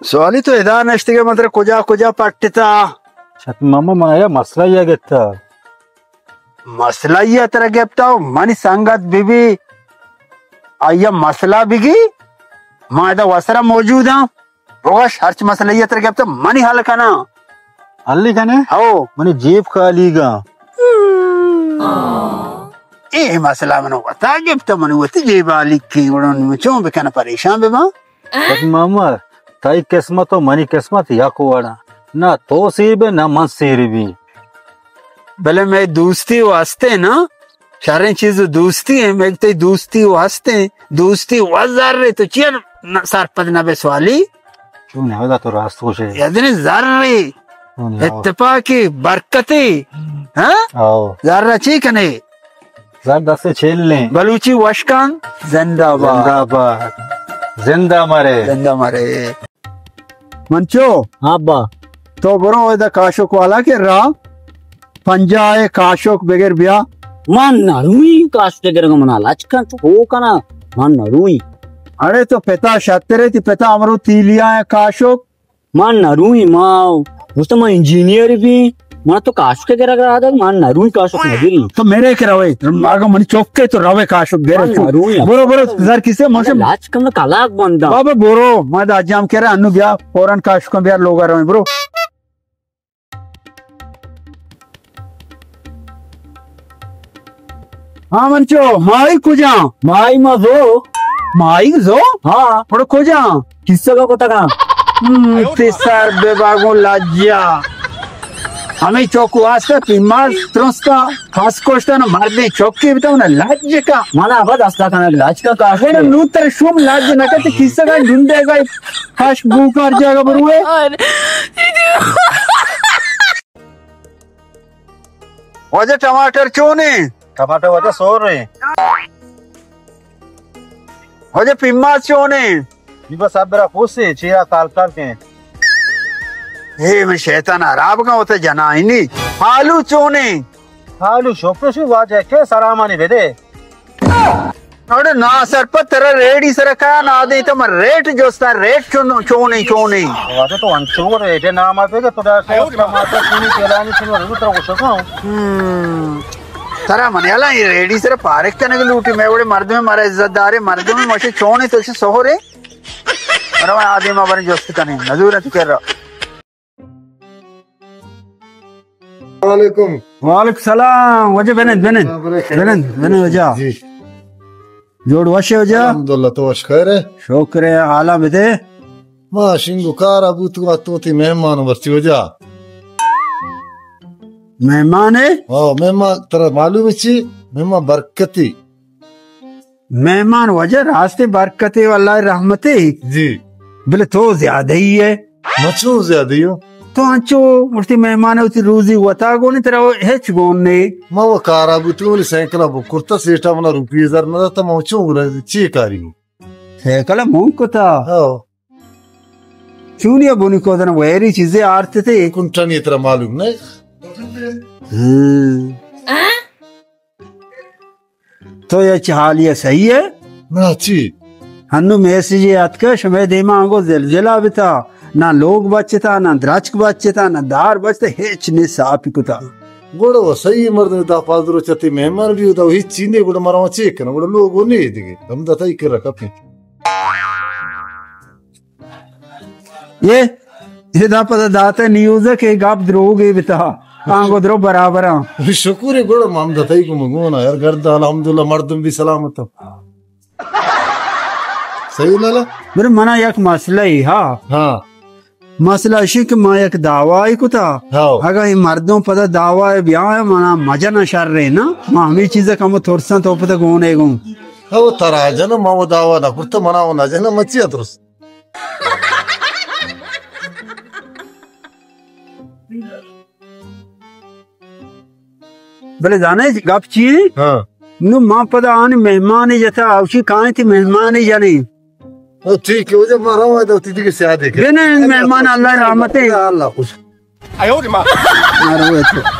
سوالی تو ادا نشتگے، من ترا کجا کجا پٹتا۔ شت ماما، من آیا مسئلہ یا گتا۔ مسئلہ یا ترا گپتا، منی سنگت بی بی، آیا مسئلہ بگی، ما ادا وسرا موجود ہاں۔ بگوش، ہرچ مسئلہ یا ترا گپتا، منی حل کنا۔ حل کنے؟ ہو۔ منی جیب خالی گا۔ اے مسئلہ منو وتا گپتا، منو وتی جیب خالی کی، گڑا نو چون بکن، پریشان ببا۔ بس ماما، تئی قسمت و منی قسمت یک وڑا۔ نہ تو سیر بے، نہ من سیر بی۔ بلے مئے دوستی واسطے نا، شریں چیز دوستی ہیں، مئے تئی دوستی واسطے، دوستی و زر، تو چیا نہ سرپد نہ بے سوالی؟ چون ہے، تو راست گوشے۔ یدنے زر، چون ہے؟ اتفاقی، برکتی، ہاں؟ آؤ۔ زر چی کنے؟ زر دست چیل لیں۔ بلوچی وشکان زندہ باد۔ زندہ باد۔ زندہ مرے۔ زندہ مرے۔ منچو۔ ہاں با۔ تو برو ادا کاشوک والا کے را پنجاہ کاشوک بگر بیا۔ من نروی کاشوک بگر، منا لچکن تو کنا، من نروی۔ اڑے تو پتا شترے، تی پتا امرو تیلیا ہے کاشوک۔ من نروی، ما گوشت ما انجینئر بی، من تو کاشوک گرگ را دگ، من نروی کاشوک نگری۔ تو میرے کے روے، اگر منی چوک کے تو روے کاشوک گرے۔ من نروی۔ برو، برو، زر کسے موسم۔ لاچ کم طلاق بندہ۔ بابا برو، ما دا جام کرا، انو بیا، فوراً کاشوک بیا لوگا رویں، برو۔ ہاں منچو، مائی کجا؟ مائی ما زو۔ مائی زو؟ ہاں۔ پڑ کجا؟ کسے کا پتہ کا؟ ہم، تی سر بے باگو لجیا۔ ہمیں چوک واسطہ پیماز ترستا، پاس کوشتا نا مردی چوکی بتا نا لج کا۔ منا ابد استا کنا لج کا کاشوک۔ نو تر شوم لج نہ کتے کسے کا ڈھونڈے گا۔ کاش بوکار جاگہ بروے۔ واجہ ٹماٹر چونے؟ ٹماٹر واجہ سور رہے۔ واجہ پیماز چونے؟ جی بس اب برا پوسے، چیرا کال کال کے۔ اے میں شیطان عراب کا ہوتا جنائنی۔ آلو چونے؟ آلو شوکو شو واجہ کے سلامانی بدے۔ اڑے نا سرپد ترا ریڈی سر کا نا دے تو من ریٹ جوستا، ریٹ چون، چونے، چونے۔ واجہ تو انچو ریٹ نام آ پہ تو دا ٹماٹر چونی پیلانی چونی رو ترا کو شکاؤں۔ ہم۔ ترا من یلا ریڈی سر پارک کنگ لوٹی، میں وڑے مردم، مارا عزت دارے مردم، ماشے چونے تو سہرے۔ مرا آدم آ بر جوست کنی، نزور تو کر رہا۔ السلام علیکم۔ وعلیکم السلام۔ واجہ بنند، بنند۔ السلام علیکم۔ بنند، بنند واجہ۔ جی۔ جوڑ وش ئے واجہ؟ الحمدللہ، تو وش خیر ئے؟ شکر ئے، حالاں بدے۔ ما شنگو کارا بوتگا، تو تی مہمان مرچی واجہ۔ مہمان ئے؟ ہاں، مہمان ترا معلوم ئے چی؟ مہمان برکتی۔ مہمان واجہ راستے برکتے و اللہ رحمتے۔ جی۔ بلے تو زیادہ ہی ئے۔ مچو زیادہ ہی ہو۔ تو انچو مرتی مہمان وتی روزی وتا گونے، ترا ہچ گون نے۔ ما وہ کارا بوتو، ولی سائیکل بک کرتا، سیٹا منا روپی زر نہ داتا، ما چون گرا چی کاری ہو؟ سائیکل مون کتا۔ ہاں۔ چونی بنی کو دن ویری چیزے آرتے تے۔ کنٹانی ترا معلوم نہیں۔ ہاں۔ تو اے چہ حالی ءَ صحیح ئے؟ نا چی؟ ہنو میسجے اتکہ شمئے دیما انگو زلزلہ بتا، نہ لوگ بچتا، نہ درچک بچتا، نہ دار بچتا، ہچ نے صافی کتا۔ گڑا وہ صحیح مردم دا پاز روچ تی مہمان بھی ہوتا، ہچ چی نے گڑا مرا چی کنا، گڑا لوگ وہ نہیں دیگه۔ ہم دا تئی کرا کپی۔ اے، اے دا پدا داتہ نیوز کہ گپ دروگے بتا۔ آنگو درو برابر آں۔ شکر ئے گڑا مام دتائی کو مگونا یار، گرد الحمدللہ مردم بھی سلامت۔ صحیح لالا؟ برے منا یک مسئلہ ئے، ہاں۔ ہاں۔ مسئلہ اشی کہ ما یک دعوائی کتا۔ ہاں۔ اگا اے مردم پدا دعوائی بیاں منا مجن شر ئے نا۔ ما ہمیں چیزا کم ترساں تو پدا گونے گوں۔ ہاں، وہ ترا جن ما وہ دعوا نہ کرتا، منا وہ نہ جن مچی ترس۔ بلے زانے گپ چی؟ ہاں۔ نو ما پدا آنی مہمانی جتا، اوشی کائیں تی مہمانی جنی۔ او ٹھیک ہے، وہ جب ما رہا ہے تو تیجی کے سیادے کے۔ بنا مہمان اللہ رحمتے۔ اللہ خوش۔ آیو ری ماں۔ مارو ہے تو۔